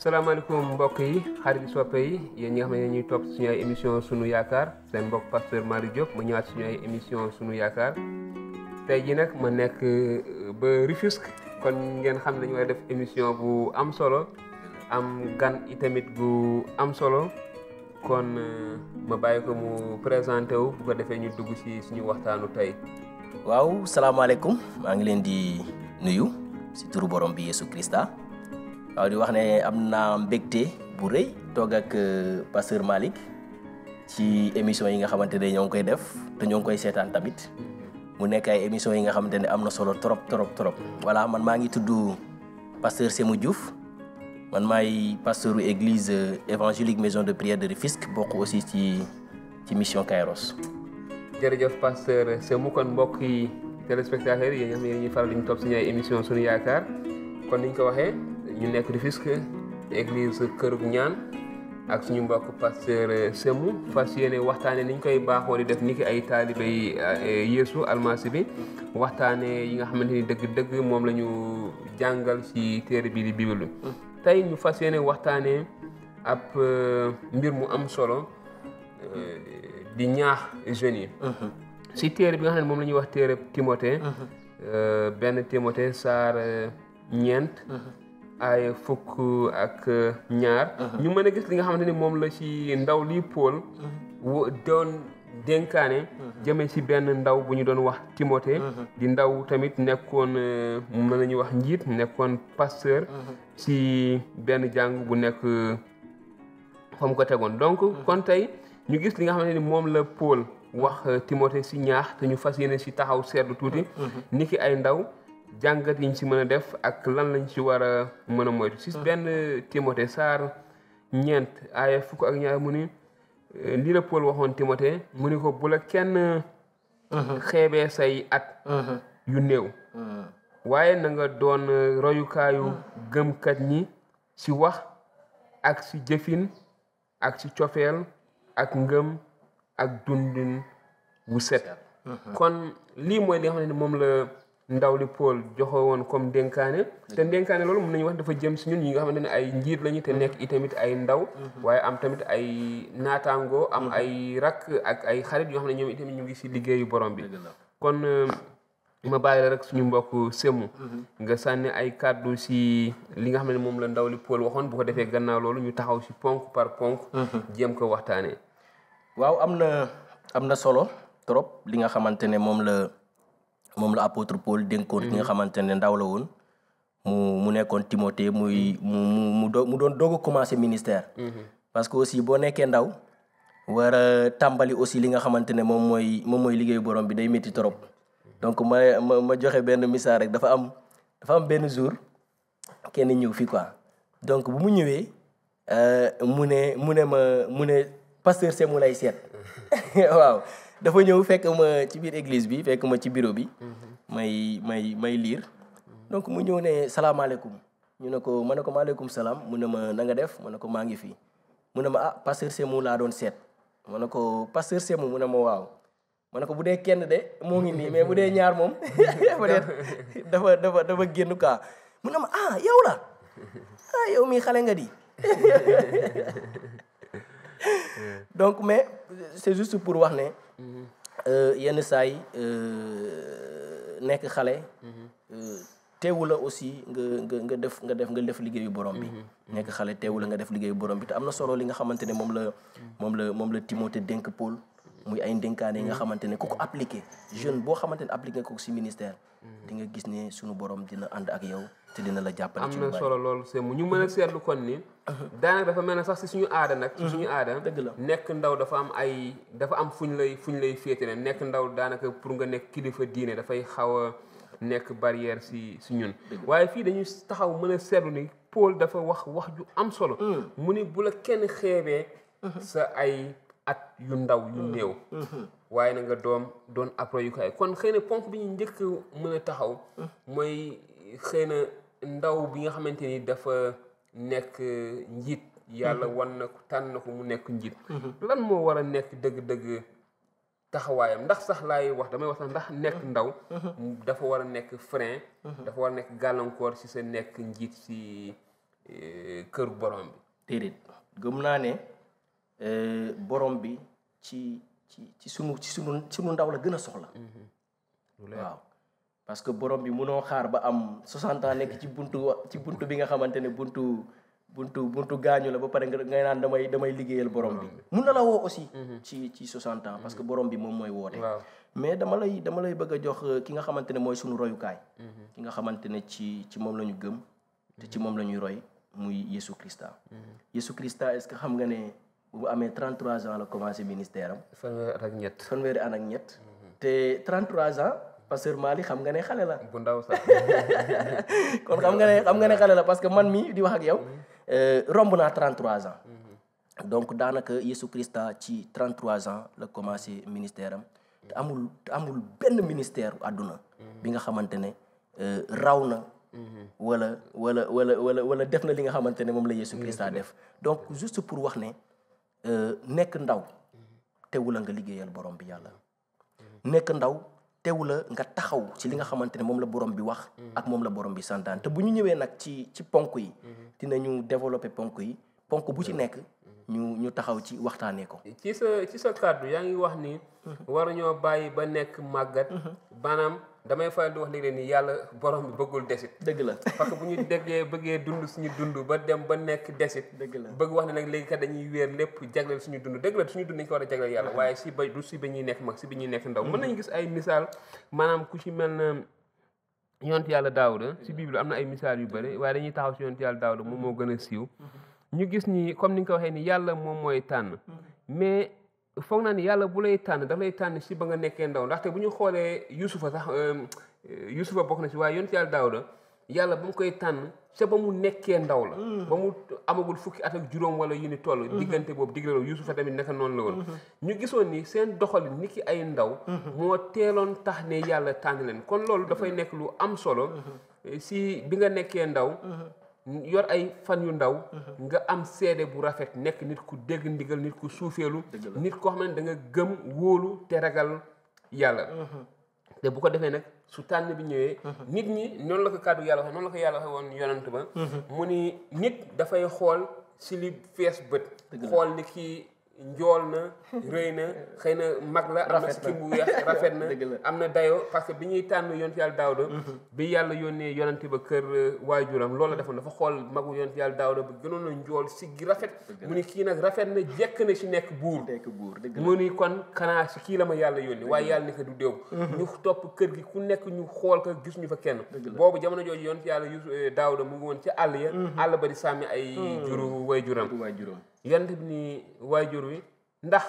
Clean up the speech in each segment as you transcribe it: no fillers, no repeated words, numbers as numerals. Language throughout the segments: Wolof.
salaamaaleykum mbokk yi xarit soppe yi yéen ñi nga xam ne ñuy topp suñu ay émission sunu yaakaar seen mbokk pasteur Malick Diop ma ñëwaat suñu ay émission sunu yaakaar tey ji nag ma nekk ba Rufisque kon ngeen xam ne dañu war a def émission bu am solo am gan itamit gu am solo kon ma bàyyi ko mu présenté wu bu ko defee ñu dugg ci suñu waxtaanu tey. waaw salaamaaleykum maa ngi leen di nuyu ci turu borom bi Yesu Christa waaw di wax ne am naa mbégte bu rëy toog ak pasteur Malick ci émission yi nga xamante ne ñoo ngi koy def te ñoo ngi koy seetaan tamit mu nekk ay émission yi nga xamante ne am na solo trop. voilà man maa ngi tudd pasteur Sémou Diouf man maay pasteuru église évangélique maison de prière de Rufisque bokk aussi ci mission Kairos. jërëjëf pasteur Sémou kon mbokk yi téléspectateurs yi nga xam ne ñuy faral di ñu topp suñu ay émission sunu yaakaar kon niñ ko waxee ñu nekk Rufisque église Kërug Ñaan ak suñu mbokk pasteur Sémou fas yéene waxtaane niñ koy baaxoo di def niki ay taalibe yi Yeesu almasi bi waxtaane yi nga xamante ni dëgg-dëgg moom la ñu jàngal ci téere bi di Bible bi tey ñu fas yéene waxtaane ab mbir mu am solo di ñaax jeunes yi ci téere bi nga xam ne moom la ñuy wax téere Timothée benn Timothée saar ñeent ay fukk ak ñaar ñu mën a gis li nga xamante ni moom la ci ndaw lii Paul doon dénkaane jëmee ci benn ndaw bu ñu doon wax Timothée di ndaw tamit nekkoon mën nañu wax njiit nekkoon pasteur ci benn jàng bu nekk fa mu ko tegoon donc kon tey ñu gis li nga xamante ni moom la Paul wax Timothée ci ñaax te ñu fas yéene ci taxaw seetlu tuuti niki ay ndaw jàngat yiñ ci mën a def ak lan lañ ci war a mën a moytu ci benn Timothée saar ñeent aaya fukk ak ñaar mu ni lii la Paul waxoon Timothée mu ni ko bu la kenn xeebee say at yu néew waaye na nga doon royukaayu gëmkat ñi ci wax ak ci jëfin ak ci cofeel ak ngëm ak dundin wu set kon lii mooy li nga xam ne moom la ndaw li Paul joxe woon comme dénkaane te dénkaane loolu mën nañu wax dafa jëm si ñun ñi nga xamante ne ay njiit lañu te nekk itamit ay ndaw waaye am tamit ay naataangoo am ay rakk ak ay xarit yoo xam ne ñoom itamit ñu ngi si liggéeyu borom bi kon ma bàyyi la rek suñu mbokk Sémou nga sànni ay kàddu si li nga xam ne moom la ndaw li Paul waxoon bu ko defee gannaaw loolu ñu taxaw si ponk par ponk jéem ko waxtaanee. waaw am na solo trop li nga xamante ne moom la apôtre Paul dénkoon ki nga xamante ne ndaw la woon mu nekkoon Timothée mu doon doog a commencer ministère parce que aussi boo nekkee ndaw war a tàmbali aussi li nga xamante ne moom mooy liggéeyu borom bi day métti trop donc ma joxe benn misaal rek dafa am benn jour kenn ñëw fii quoi donc bu mu ñëwee mu ne pasteur Sémou lay seet waaw dafa ñëw fekk ma ci biir église bi fekk ma ci bureau bi may lire donc mu ñëw ne salaamaaleykum ma ne ko maaleykum salaam mu ne ma na nga def ma ne ko maa ngi fii mu ne ma pasteur Sémou laa doon seet ma ne ko pasteur Sémou mu ne ma waaw ma ne ko bu dee kenn de moo ngi nii mais bu dee ñaar moom peut-être dafa génn quoi mu ne ma yow la yow mii xale nga di donc mais c'est juste pour wax ne yenn saay nekk xale teewu la aussi nga def liggéeyu borom bi nekk xale teewu la nga def liggéeyu borom bi te am na solo li nga xamante ne moom la Timothée dénk Paul muy ay dénkaane yi nga xamante ne ku ko appliqué jeune boo xamante ne appliqué ko ci ministère di nga gis ne sunu borom dina ànd ak yow te dina la jàppale ci lu bari. am na solo loolu Sémou ñu mën a seetlu kon ni daanaka dafa mel ne sax ci suñu aada nag ci suñu aada dëgg la nekk ndaw dafa am fuñ lay féetale nekk ndaw daanaka pour nga nekk kilifa diine dafay xaw a nekk barrière ci ñun waaye fii dañuy taxaw mën a seetlu ni Paul dafa wax ju am solo mu ni bu la kenn xeebee sa ay at yu ndaw yu néew waaye na nga doon ab royukaay kon xëy na ponk bi ñu njëkk mën a taxaw mooy xëy na ndaw bi nga xamante ni dafa nekk njiit yàlla wan na ko tànn na ko mu nekk njiit lan moo war a nekk dëgg-dëgg taxawaayam ndax sax laay wax damay wax sax ndax nekk ndaw dafa war a nekk frein dafa war a nekk gàllankoor ci sa nekk njiit ci kër borom bi. déedéet gëm naa ne borom bi ci sunu ndaw la gën a soxla. waaw parce que borom bi mënoo xaar ba am 60 ans nekk ci buntu bi nga xamante ne buntu gaañu la ba pare ngay naan damay liggéeyal borom bi. mun na la woo aussi. ci 60 ans parce que borom bi moom mooy woote. mais dama lay bëgg a jox ki nga xamante ne mooy sunu royukaay. ki nga xamante ne ci moom la ñu gëm te ci moom la ñuy roy muy Yesu Christa. Yesu Christa est-ce que xam nga ne bu mu amee 33 ans la commencé ministère am. fanweeri at ak ñett. te 33 ans. Pasteur Malick xam nga ne xale la. bu ndaw sax. kon xam nga ne xale la parce que man mi di wax ak yow. romb naa 33 ans. donc daanaka Yesu Christa ci 33 ans la commencé ministère am. te amul benn ministère àdduna. bi nga xamante ne raw na. wala def na li nga xamante ne moom la Yesu Christa def. donc juste pour wax ne nekk ndaw teewula nga liggéeyal borom bi yàlla. nekk ndaw. teewula nga taxaw ci li nga xamante ne moom la borom bi wax ak moom la borom bi santaan te bu ñu ñëwee nag ci ponk yi dinañu développer ponk yi ponk bu ci nekk ñu taxaw ci waxtaanee ko. ci sa kàddu yaa ngi wax ni war ñoo bàyyi ba nekk màggat maanaam damay faral di wax léegi ni yàlla borom bi bëggul desit. dëgg la parce que bu ñu bëggee dund suñu dund ba dem ba nekk desit. dëgg la bëgg wax ne nag léegi kat dañuy wéer lépp jagleel suñu dund dëgg la suñu dund dañu ko war a jagleel yàlla waaye si ba ñuy nekk mag si ba ñuy nekk ndaw. mën nañu gis ay misaal maanaam ku ci mel na yonent yàlla Daawuda si Bible am na ay misaal yu bëri waaye dañuy taxaw si yonent yàlla Daawuda moom moo gën a siiw. ñu gis ni comme ni nga ko waxee ni yàlla moom mooy tànn mais foog naa ni yàlla bu lay tànn daf lay tànn si ba nga nekkee ndaw ndaxte bu ñu xoolee Yusufa bokk na si waaye yonent yàlla Daawuda yàlla ba mu koy tànn sa ba mu nekkee ndaw la ba mu amagul fukki at ak juróom wala yu ni toll diggante boobu diggante boobu Yusufa tamit naka noonu la woon ñu gisoon ni seen doxalin ni ki ay ndaw moo teeloon tax ne yàlla tànn leen kon loolu dafay nekk lu am solo si bi nga nekkee ndaw yor ay fan yu ndaw nga am seede bu rafet nekk nit ku dégg ndigal nit ku suufeelu nit koo xam ne da nga gëm wóolu te ragal yàlla te bu ko defee nag su tànn bi ñëwee nit ñi noonu la ko kàddu yàlla waxe noonu la ko yàlla waxe woon yonant ba mu ni nit dafay xool si li fees bët xool ni kii njool na rëy na xëy na mag la am na sikkim bu weex rafet na am na dayoo parce que bi ñuy tànn yonent yàlla Daawuda bi yàlla yónnee yonante ba kër waajuram loolu la defoon dafa xool magu yonent yàlla Daawuda ba gënoon na njool si gi rafet mu ni kii nag rafet na jekk na si nekk buur mu ni kon xanaa si kii la ma yàlla yónni waaye yàlla ni ko du déew ñu topp kër gi ku nekk ñu xool ko gis ñu fa kenn boobu jamono jooju yonent yàlla Daawuda mu ngi woon ci àll ya àll ba di sàmmi ay juru waajuram yonent bi ni waajur wi ndax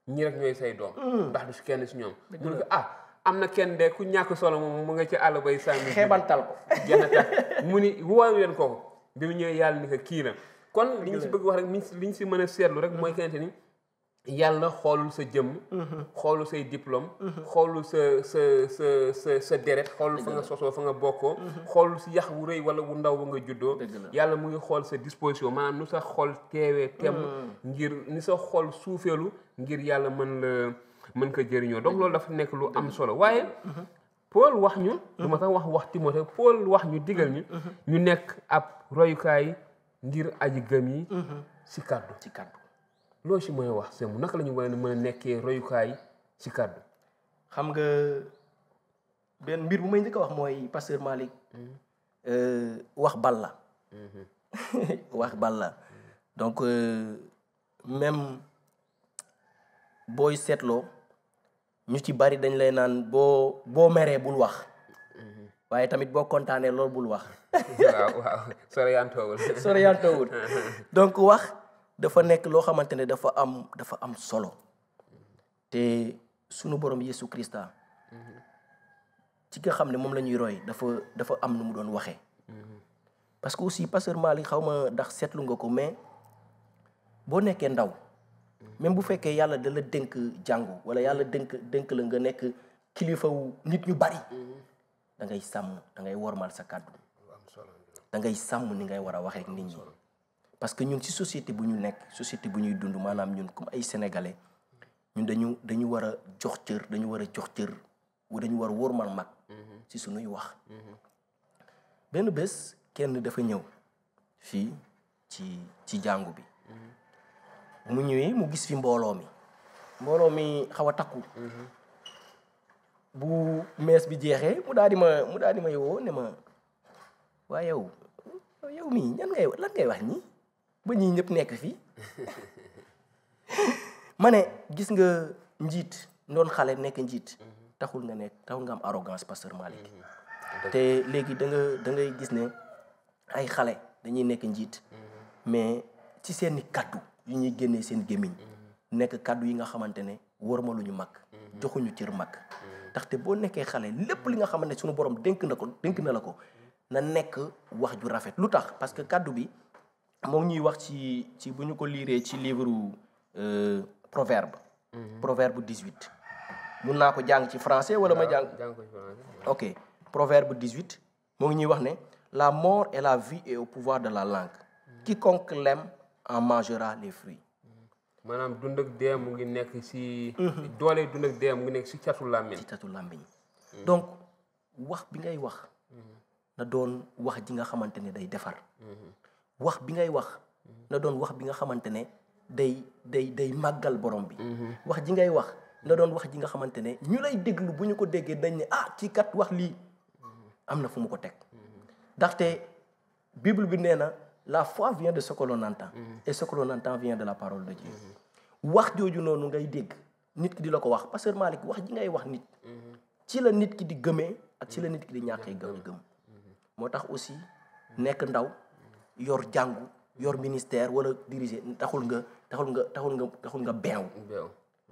ñi rek ñooy say doom ndax du si kenn si ñoom mu ne ko am na kenn de ku ñàkk solo moom mu nga ci àll bay sàmmi xeebantal ko jeex tax mu ni woowu leen kooku bi mu ñëwee yàlla ni ko kii la kon li ñu si bëgg wax rek li ñu si mën a seetlu rek mooy kente ni yàlla xoolul sa jëmm xoolul say diplôme xoolul sa deret xoolul fa nga sosoo fa nga bokkoo xoolul si yax wu rëy wala wu ndaw ba nga juddoo yàlla mu ngi xool sa disposition maanaam nu sa xol teewee temm ngir ni sa xol suufeelu ngir yàlla mën ko jëriñoo donc loolu dafa nekk lu am solo waaye Paul wax ñu du ma tax wax Timothée Paul wax ñu digal ñu nekk ab royukaay ngir aji gëm yi si kàddu loolu si mën a wax sëñ naka la ñu mën a nekkee royukaay ci kàddu. xam nga benn mbir bu may njëkk a wax mooy Pasteur Malick wax bal la. wax bal la donc même booy seetloo ñu ci bari dañ lay naan boo meree bul wax. waaye tamit boo kontaanee loolu bul wax. waaw soriyantoowul donc wax. dafa nekk loo xamante ne dafa am solo te sunu borom Yesu Christa ci nga xam ne moom la ñuy roy dafa am nu mu doon waxee parce que aussi Pasteur Malick xaw ma ndax seetlu nga ko mais boo nekkee ndaw même bu fekkee yàlla da la dénk jàngu wala yàlla dénk la nga nekk kilifawu nit ñu bari da ngay sàmm da ngay wormal sa kàddu da ngay sàmm ni ngay war a waxee ak nit ñi. parce que ñun ci société bu ñu nekk société bu ñuy dund maanaam ñun comme ay sénégalais ñun dañu war a jox cër dañu war a wóormal mag ci sunuy wax benn bés kenn dafa ñëw fii ci jàngu bi mu ñëwee mu gis fi mbooloo mi xaw a takku bu mees bi jeexee mu daal di ma woo ne ma waa yow mii lan ngay wax ñi ba ñii ñëpp nekk fii ma ne gis nga njiit ndoon xale nekk njiit taxul nga am arrogance pasteur Malick te léegi da ngay gis ne ay xale dañuy nekk njiit mais ci seeni kaddu yu ñuy génnee seen gémmiñ nekk kaddu yi nga xamante ne wërmaluñu mag joxuñu cër mag ndaxte boo nekkee xale lépp li nga xamante ne suñu borom dénk na la ko na nekk wax ju rafet lu tax parce que kaddu bi moo ngi ñuy wax ci bu ñu ko liiree ci livre proverbe 18 mun naa ko jàng ci français wala ma jàng ok proverbe 18 moo ngi ñuy wax ne la mort et la vie est au pouvoir de la langue quiconque l'aime en mangera les fruits. maanaam dund ak dee mu ngi nekk ci doole dund ak dee mu ngi nekk ci catu làmmiñ donc wax bi ngay wax na doon wax ji nga xamante ne day defar wax bi ngay wax na doon wax bi nga xamante ne day màggal borom bi wax ji ngay wax na doon wax ji nga xamante ne ñu lay déglu bu ñu ko déggee dañ ne ci kat wax lii am na fu mu ko teg ndaxte Bible bi nee na la foi vient de ce que l'on entend et ce que l'on entend vient de la parole de Dieu wax jooju noonu ngay dégg nit ki di la ko wax pasteur Malick wax ji ngay wax nit ci la nit ki di gëmee ak ci la nit ki di ñàkkee gëm moo tax aussi nekk ndaw yor jàngu yor ministère wala diriger taxul nga beew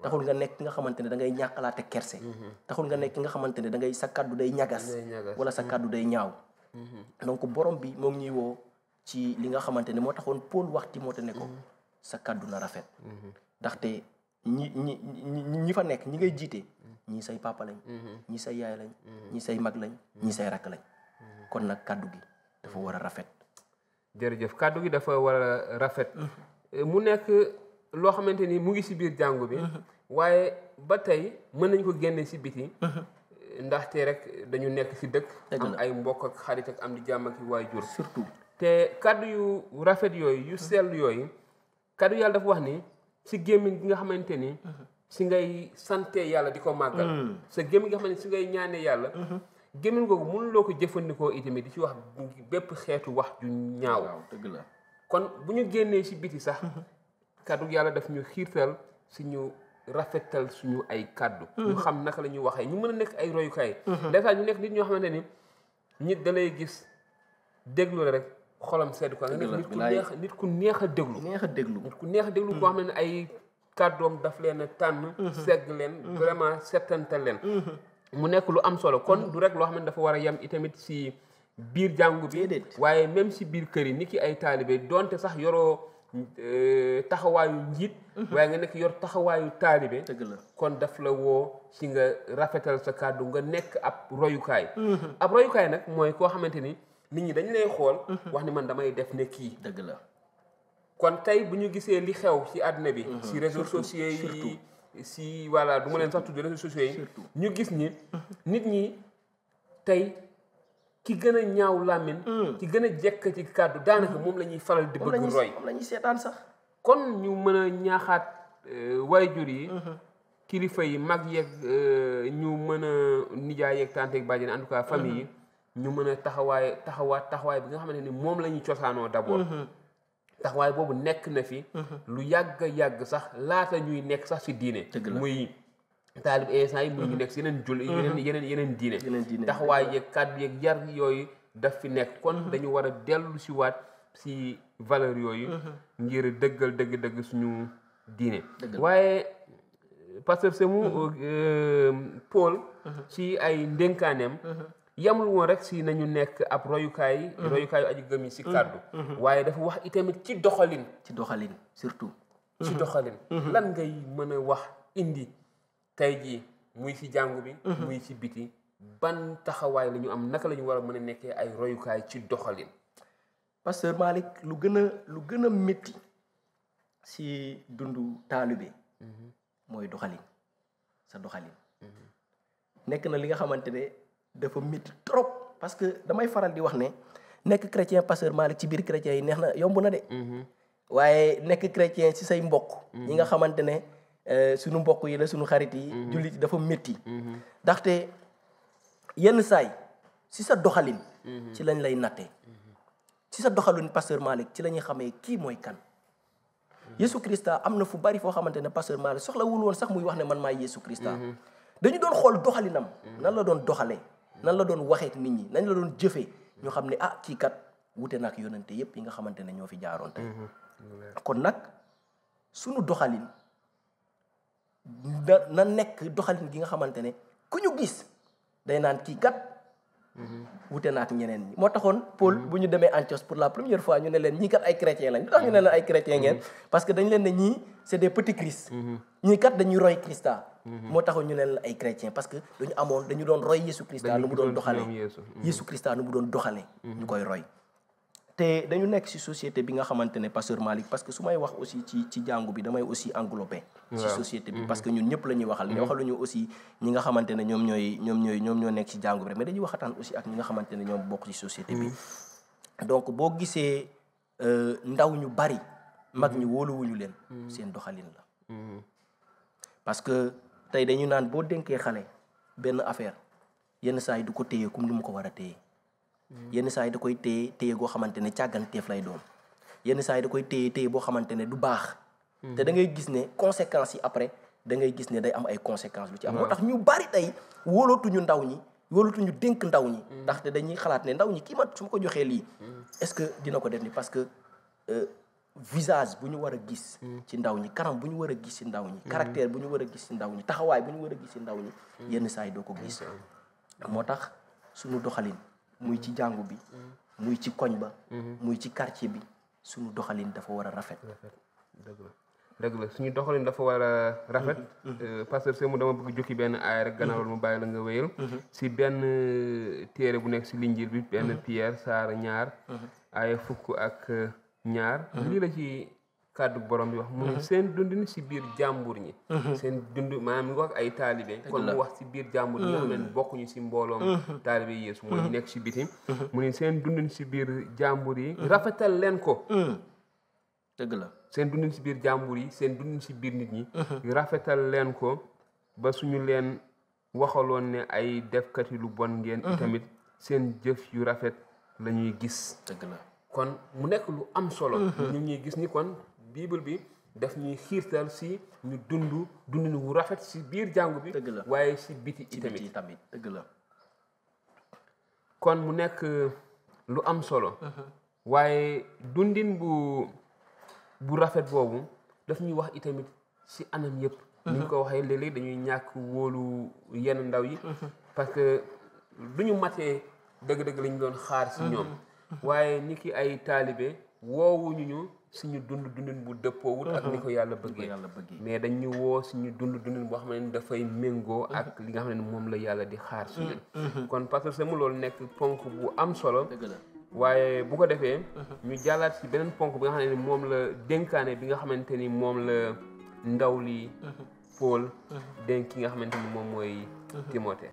taxul nga nekk nga xamante ne da ngay ñàkkalaate kerse taxul nga nekk nga xamante ne da ngay sa kaddu day ñagas wala sa kaddu day ñaaw donc borom bi moo ngi ñuy woo ci li nga xamante ne moo taxoon Paul wax Timothée ne ko sa kaddu na rafet ndaxte ñi fa nekk ñi ngay jiite ñii say papa lañ ñii say yaay lañ ñii say mag lañ ñii say rakk lañ kon nag kaddu gi dafa war a rafet. jërëjëf kaddu gi dafa war a rafet mu nekk loo xamante ni mu ngi ci biir jàngu bi waaye ba tey mën nañ ko génne ci biti ndaxte rek dañu nekk ci dëkk am ay mbokk ak xarit ak am di jàmm ak waajur surtout te kaddu yu rafet yooyu yu sell yooyu kaddu yàlla dafa wax ni ci gémmiñ gi nga xamante ni ci ngay sante yàlla di ko màggal sa gémmiñ nga xamante ni ci ngay ñaane yàlla gémmiñ googu mënuloo ko jëfandikoo itamit di ci wax bépp xeetu wax ju ñaaw dëgg la kon bu ñu génnee ci biti sax kaddu yàlla daf ñu xiirtal ci ñu rafetal suñu ay kaddu ñu xam naka la ñuy waxee ñu mën a nekk ay royukaay des ñu nekk nit ñoo xamante ni nit da lay gis déglu la rek xolam sedd ko nga nekk nit ku neex a déglu nit ku neex a déglu koo xam ne ay kàddoom daf leen a tànn segg leen vraiment settantal leen mu nekk lu am solo kon du rek loo xam ne dafa war a yem itamit ci biir jàngu bi waaye même ci biir kër yi ni ki ay taalibe donte sax yoroo taxawaayu njiit waaye nga nekk yor taxawaayu taalibe kon daf la woo ci nga rafetal sa kàddu nga nekk ab royukaay ab royukaay nag mooy koo xamante ni nit ñi dañ lay xool wax ni man damay def ne kii dëgg la kon tey bu ñu gisee li xew ci àdduna bi ci réseaux sociaux yi ci voilà du ma leen sax tudd réseaux sociaux yi ñu gis ni nit ñi tey ki gën a ñaaw làmmiñ ki gën a jekk ci kàddu daanaka moom la ñuy faral di bëgg roy moom la ñuy seetaan sax kon ñu mën a ñaaxaat waajur yi kilifa yi mag yeeg ñu mën a nijaay yeeg tante yeeg bàjjen en tout cas famille yi ñu mën a taxawaay bi nga xamante ni moom la ñuy cosaanoo d'abord taxawaay boobu nekk na fi lu yàgg sax laata ñuy nekk sax ci diine muy taalib instant yi muy ñu nekk ci yeneen diine taxawaay yeeg kàddu yeeg yar yooyu daf fi nekk kon dañu war a dellu si waat ci valeur yooyu ngir dëggal dëgg suñu diine waaye pasteur Sémou Paul ci ay ndénkaaneem yamul woon rek si nañu nekk ab royukaayu aji gëm yi si kàddu waaye dafa wax itamit ci doxalin surtout ci doxalin lan ngay mën a wax indi tey jii muy ci jàngu bi muy ci biti ban taxawaay la ñu am naka la ñu war a mën a nekkee ay royukaay ci doxalin pasteur Malick lu gën a métti si dundu taalibe mooy doxalin sa doxalin nekk na li nga xamante ne dafa métti trop parce que damay faral di wax ne nekk chrétien pasteur Malick ci biir chrétien yi neex na yomb na de waaye nekk chrétien ci say mbokk ñi nga xamante ne suñu mbokk yi la suñu xarit yi jullit yi dafa métti ndaxte yenn saay si sa doxalin ci lañ lay nattee ci sa doxalin pasteur Malick ci la ñuy xamee kii mooy kan Yesu Christa am na fu bari foo xamante ne pasteur Malick soxlawul woon sax muy wax ne man maay Yesu Christa dañu doon xool doxalinam nan la doon doxalee nan la doon waxee ak nit ñi nan la doon jëfee ñu xam ne kii kat wute nag yonente yépp yi nga xamante ne ñoo fi jaaroon tey kon nag sunu doxalin na nekk doxalin gi nga xamante ne ku ñu gis day naan kii kat wute na ak ñeneen ñi moo taxoon Paul bu ñu demee Antioche pour la première fois ñu ne leen ñii kat ay chrétien lañ lu tax ñu ne leen ay chrétien ngeen parce que dañ leen ne ñii c'est des petits Christ ñii kat dañuy roy Christa moo taxoon ñu ne leen ay chrétien parce que dañu doon roy Yesu Christa nu mu doon doxalee Yesu Christa nu mu doon doxalee ñu koy roy te dañu nekk ci société bi nga xamante ne pasteur Malick parce que su may wax aussi ci jàngu bi damay aussi englobé ci société bi parce que ñun ñëpp la ñuy waxal mais waxaluñu aussi ñi nga xamante ne ñoom ñoo nekk ci jàngu bi rek mais dañuy waxataan aussi ak ñi nga xamante ne ñoom bokk ci société bi donc boo gisee ndaw ñu bari mag ñi wóoluwuñu leen seen doxalin la parce que tey dañu naan boo dénkee xale benn affaire yenn saa yi du ko téye comme ni mu ko war a téye yenn saa yi da koy téye goo xamante ne càgganteef lay doon yenn saa yi da koy téye boo xamante ne du baax te da ngay gis ne conséquences yi après da ngay gis ne day am ay conséquences lu ci am moo tax ñu bari tey wóolootuñu ndaw ñi wóolootuñu dénk ndaw ñi ndaxte dañuy xalaat ne ndaw ñi kii man su ma ko joxee lii est-ce que dina ko def ni parce que visage bu ñu war a gis ci ndaw ñi kanam bu ñu war a gis ci ndaw ñi caractère bu ñu war a gis ci ndaw ñi taxawaay bu ñu war a gis ci ndaw ñi yenn saa yi doo ko gis moo tax suñu doxalin muy ci jàngu bi muy ci koñ ba muy ci quartier bi suñu doxalin dafa war a rafet dëgg la suñu doxalin dafa war a rafet pasteur Sémou dama bëgg jukki benn aaya rek gannaaw loolu mu bàyyi la nga wéyal si benn téere bu nekk si linjiil bi benn Pierre saar 2 aaya 12 ak 2 lii la ci kàddu borom bi wax mu ne seen dundin si biir jàmbur ñi seen dund maanaam mi ngi wax ay taalibe kon mu wax si biir jàmbur ñi nga xam ne bokkuñu si mbooloom taalibe Yeesu mooy nekk si biti mu ne seen dundin si biir jàmbur yi rafetal leen ko dëgg la seen dundin si biir jàmbur yi seen dundin si biir nit ñi rafetal leen ko ba suñu leen waxaloon ne ay defkati lu bon ngeen itamit seen jëf yu rafet la ñuy gis dëgg la kon mu nekk lu am solo ñu ñuy gis ni kon bible bi daf ñuy xiirtal si ñu dundin wu rafet si biir jàngu bi dëgg la waaye si biti tamit dëgg la kon mu nekk lu am solo waaye dundin bu rafet boobu daf ñuy wax itamit si anam yëpp ni ñu ko waxee léeg-léeg dañuy ñàkk wóolu yenn ndaw yi parce que duñu matee dëgg-dëgg lañu doon xaar si ñoom waaye ni ki ay taalibe woowuñu ñu suñu dundin bu dëppoowut ak ni ko yàlla bëggee mais dañu woo suñu dundin boo xam ne dafay méngoo ak li nga xam ne moom la yàlla di xaar si ñun kon parce que sama loolu nekk ponk bu am solo waaye bu ko defee ñu jàllaat si beneen ponk bi nga xam ne moom la dénkaane bi nga xamante ni moom la ndaw li Paul dénk ki nga xamante ni moom mooy Timothée